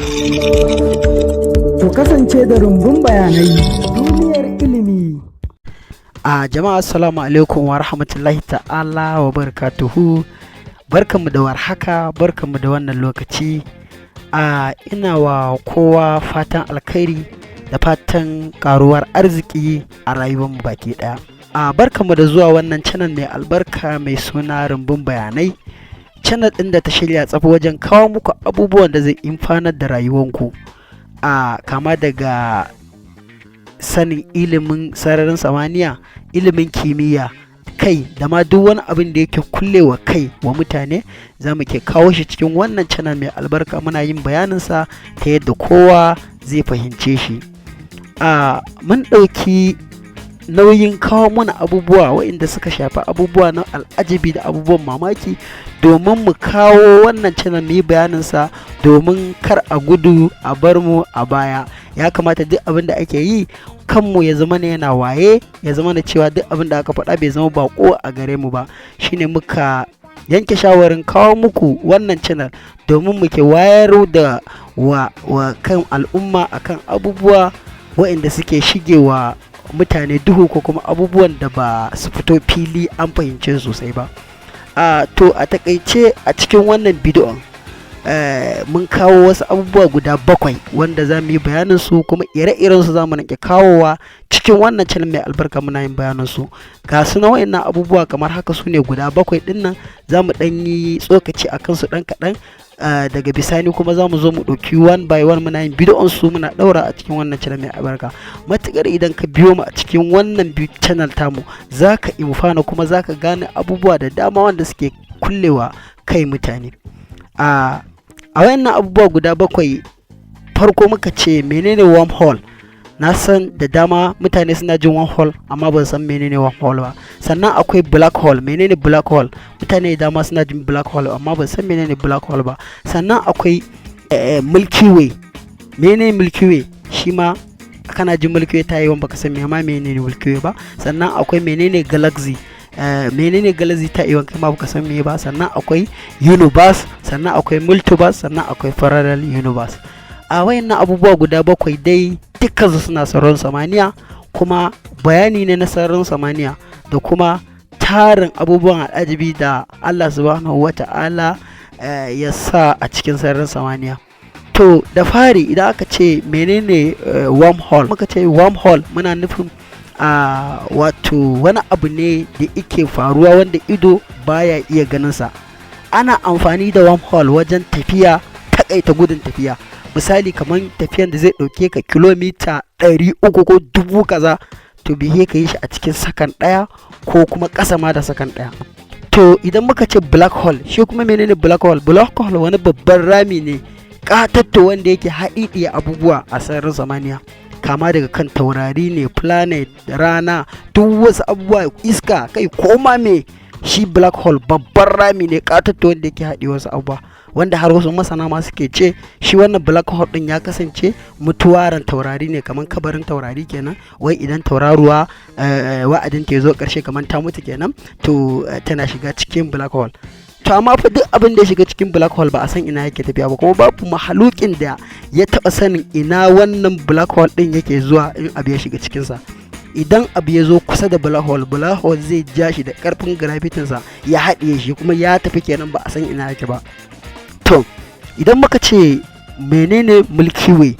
Ku kasance da rumbun bayanai, duniyar ilimi. A jama'a, assalamu alaikum wa rahmatullahi ta'ala wa barakatuhu. Barkanmu da warhaka, barkanmu da wannan lokaci. A ina wa kowa fatan alkhairi da fatan karuwar arziki a rayuwarmu baki daya. A barkanmu da zuwa wannan channel mai albarka mai suna Rumbun Bayanai. Channel ɗin da ta shirya tsaf wajen kawo muku abubuwan da zai amfanar da rayuwanku. A kama daga sanin ilimin sararin samaniya, ilimin kimiyya, kai da ma duk wani abin da yake kullewa kai wa mutane, za mu ke kawo shi cikin wannan channel mai albarka, muna yin bayaninsa ta yadda kowa zai fahimce shi. A mun ɗauki nauyin kawo mana abubuwa waɗanda suka shafi abubuwa na al'ajabi da abubuwan mamaki domin mu kawo wannan channel mu yi bayaninsa, domin kar a gudu a bar mu a baya. Ya kamata duk abin da ake yi kanmu ya zama ne yana waye, ya zama na cewa duk abin da aka faɗa bai zama bako a gare mu ba. Shine muka yanke shawarin kawo muku wannan channel domin muke wayar da wa kan al'umma akan abubuwa waɗanda suke shigewa mutane duhu ko kuma abubuwan da ba su fito fili an fahimce sosai ba. To a takaice, a cikin wannan bidiyon mun kawo wasu abubuwa guda bakwai wanda za mu yi bayanin su, kuma ire-iren su za mu rinƙa kawowa cikin wannan channel mai albarka muna yin bayanin su. Ga su na wayannan abubuwa kamar haka, su ne guda bakwai din nan. Za mu ɗan yi tsokaci a kansu ɗan kaɗan, daga bisani kuma za mu zo mu ɗauki one by one muna yin bidiyon su, muna ɗaura a cikin wannan channel mai albarka. Matuƙar idan ka biyo mu a cikin wannan channel tamu, za ka amfana kuma za ka gane abubuwa da dama wanda suke kullewa kai mutane. A wayannan abubuwa guda bakwai, farko muka ce menene wormhole? Na san da dama mutane suna jin wormhole amma ban san menene wormhole ba. Sannan akwai black hole. Menene black hole? Mutane da dama suna jin black hole amma ban san menene black hole ba. Sannan akwai Milky Way. Menene Milky Way? Shi ma kana jin Milky Way, ta yi baka san me ma menene Milky Way ba. Sannan akwai menene galaxy? Menene galaxy? Ta iya kai ma baka san me ba. Sannan akwai universe, sannan akwai multiverse, sannan akwai parallel universe. A wayannan abubuwa guda bakwai dai, dukkansu suna sararin samaniya, kuma bayani ne na sararin samaniya da kuma tarin abubuwan al'ajabi da Allah Subhanahu wa Ta'ala ya sa a cikin sararin samaniya. To da fari, idan aka ce menene wormhole, muka ce wormhole muna nufin wato wani abu ne da yake faruwa wanda ido baya iya ganinsa. Ana amfani da wormhole wajen tafiya, takaita gudun tafiya. Misali, kamar tafiyan da zai ɗauke ka kilomita 300 ko dubu kaza, to bihe ka yi shi a cikin sakan ɗaya ko kuma ƙasa ma da sakan ɗaya. To idan muka ce black hole, shi kuma menene black hole? Black hole wani babban rami ne ƙatatto wanda yake haɗiɗiya abubuwa a sararin samaniya, kama daga kan taurari ne, planet, rana, duk wasu abubuwa, iska, kai koma me. Shi black hole babban rami ne ƙatatto wanda yake haɗe wasu abubuwa, wanda har wasu masana ma suke ce shi wannan black hole din ya kasance mutuwaran taurari ne, kamar kabarin taurari kenan. Wai idan tauraruwa wa'adin ta zo karshe, kamar ta mutu kenan, to tana shiga cikin black hole. To amma fa duk abin da ya shiga cikin black hole ba a san ina yake tafiya ba, kuma babu mahalukin da ya taba sanin ina wannan black hole din yake zuwa in abu ya shiga cikinsa. Idan abu ya zo kusa da black hole, black hole zai ja shi da karfin gravity sa ya haɗiye shi, kuma ya tafi kenan, ba a san ina yake ba. To idan muka ce menene Milky Way,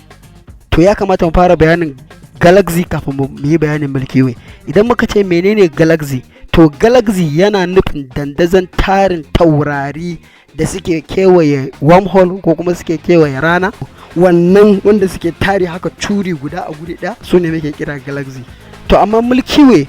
to ya kamata mu fara bayanin galaxy kafin mu yi bayanin Milky Way. Idan muka ce menene galaxy, to galaxy yana nufin dandazon tarin taurari da suke kewaye wormhole ko kuma suke kewaye rana. Wannan wanda suke tare haka curi guda a guri ɗaya, su ne muke kira galaxy. To amma Milky Way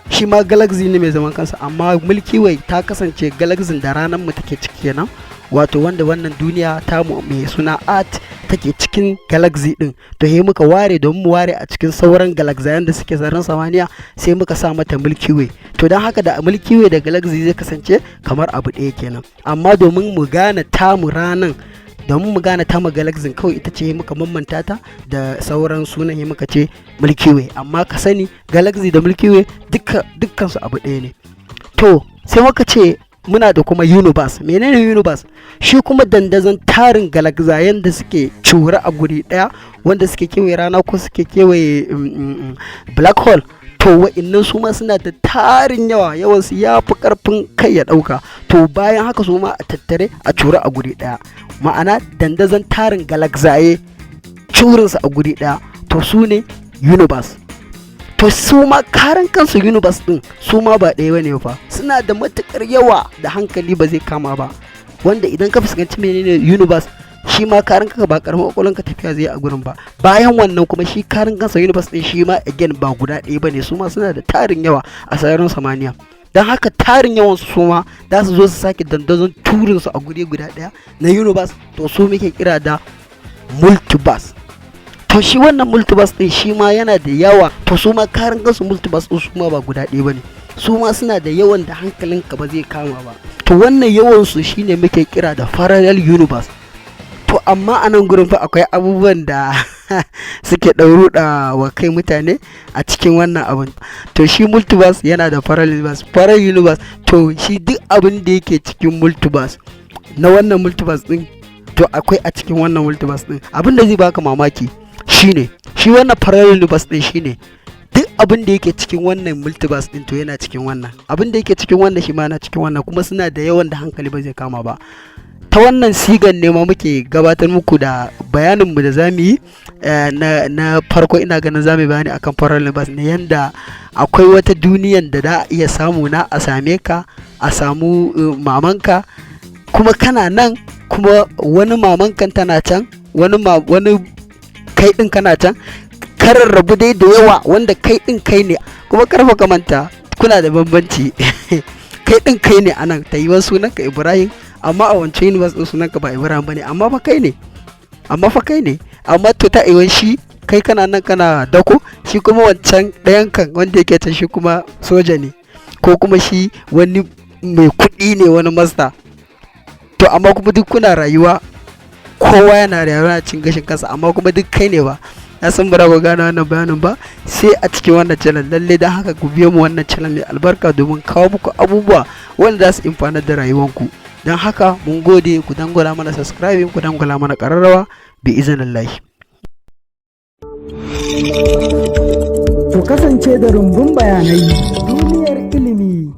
shi ma galaxy ne mai zaman kansa, amma Milky Way ta kasance galaxy da ranar mu take ciki kenan, wato wanda wannan duniya ta mu mai suna Earth take cikin galaxy din. To he muka ware don mu ware a cikin sauran galaxy da suke sararin samaniya, sai muka sa mata Milky Way. To don haka da Milky Way da galaxy zai kasance kamar abu ɗaya kenan, amma domin mu gane tamu ranan, domin mu gane tamu galaxy kawai ita ce muka mamanta ta da sauran sunan, muka ce Milky Way. Amma ka sani, galaxy da Milky Way dukkan su abu ɗaya ne. To sai muka ce Muna da kuma universe. Menene universe? Shi kuma dandazon tarin galagzayen da suke cura a guri daya, wanda suke kewaye rana ko suke kewaye black hole. To wa'innan su ma suna da tarin yawa, yawan su ya fi karfin kai ya dauka. To bayan haka, su ma a tattare a cura a guri daya, ma'ana dandazon tarin galagzaye curinsu a guri daya, to su ne universe. To su ma karan kansu universe din, su ma ba ɗaya bane fa, suna da matukar yawa da hankali ba zai kama ba. Wanda idan ka fuskanci menene universe, shi ma karan kanka ba karamin kwakwalwanka tafiya zai a gurin ba. Bayan wannan kuma, shi karan kansa universe din, shi ma again ba guda ɗaya bane, su ma suna da tarin yawa a sararin samaniya. Don haka tarin yawan su ma za su zo su sake dandazon turin su a guri guda ɗaya na universe. To su muke kira da multiverse. To shi wannan multiverse din, shi ma yana da yawa. To su ma karan kansu multiverse din, su ma ba guda ɗaya bane, su ma suna da yawan da hankalinka ba zai kama ba. To wannan yawan su shine muke kira da parallel universe. To amma a nan gurin fa akwai abubuwan da suke ɗauruɗa wa kai mutane a cikin wannan abun. To shi multiverse yana da parallel universe, parallel universe. To shi duk abin da yake cikin multiverse na wannan multiverse din, to akwai a cikin wannan multiverse din. Abin da zai baka mamaki shine, shi wannan parallel universe din, shine duk abin da yake cikin wannan multiverse din, to yana cikin wannan. Abin da yake cikin wannan, shi ma yana cikin wannan, kuma suna da yawan da hankali ba zai kama ba. Ta wannan sigan ne ma muke gabatar muku da bayaninmu da zamu yi na farko. Ina ganin zamu yi bayani akan parallel universe ne, yanda akwai wata duniyan da za a iya samu na a same ka, a samu mamanka, kuma kana nan, kuma wani mamankan tana can, wani kai din kana can, karar rabu dai da yawa, wanda kai din kai ne. Kuma karfa ka manta, kuna da bambanci. Kai din kai ne anan, ta yi sunanka Ibrahim, amma a wancan universe din sunanka ba Ibrahim bane, amma fa kai ne, amma fa kai ne. Amma to ta iwan shi kai kana nan kana dako, shi kuma wancan ɗayan kan wanda yake can, shi kuma soja ne, ko kuma shi wani mai kuɗi ne, wani master. To amma kuma duk kuna rayuwa, kowa yana rayuwa cin gashin kansa, amma kuma duk kai ne ba. Na san ba ku gane wannan bayanin ba sai a cikin wannan channel lalle. Don haka ku biyo mu wannan channel mai albarka domin kawo muku abubuwa wanda za su amfanar da rayuwanku. Don haka mun gode, ku dangwala mana subscribing, ku dangwala mana kararrawa, bi iznillahi. Ku kasance da rumbun bayanai, duniyar ilimi.